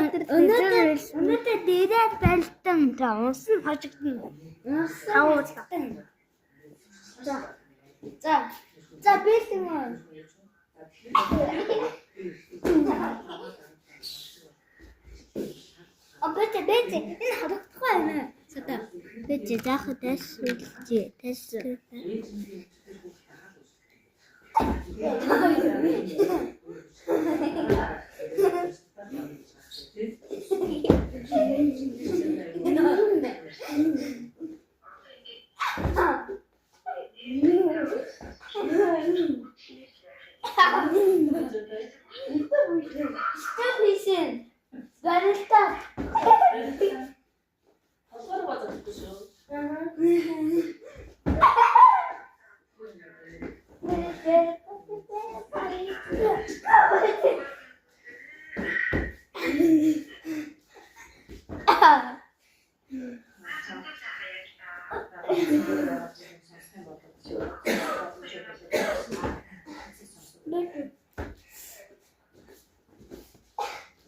Өнөөдөр өнөөдөр дээрээ барилтан. За унсан хожигдно. Унсан. За. За. За бэлэн үү? А бэлэн бэлэн энэ харагдахгүй байна. Сата. Бэлэн заах тас үлчээ. Тас. Стефисэн. Барилтаа. Толгоор базаа өгдөг шүү.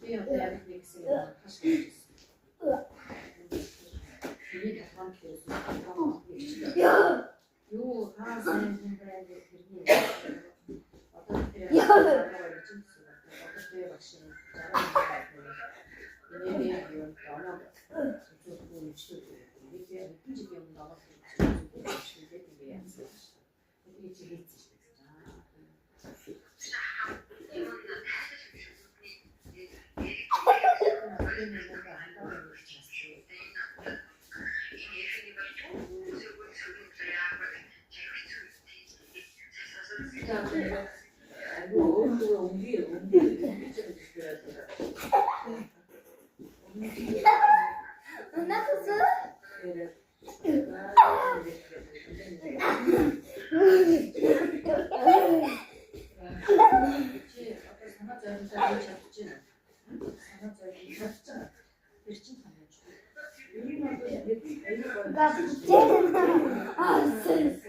Би одоо яг нэг хэсэг хаш хийсэн. Миний толгойн дээр юу хаа сайн юм байна тэрний одоо тэр одоо тэр багш нь 60 энэ би юм оноо зүггүй үчтэй би тэр хэдэн жилийн өмнө оноо зүггүй шилдэг юм бэ яасан. Тэр чи хийсэн шүү дээ. Айгу өөртөө өнгө өнгө өнгө Өнөөдөр Чи одоо санаа зоригтой хийж чадчих байна. Санаа зориг чадчих байна. Тэр чинь санаа зориг. Ер нь бол нэг аюу гоё. Аа.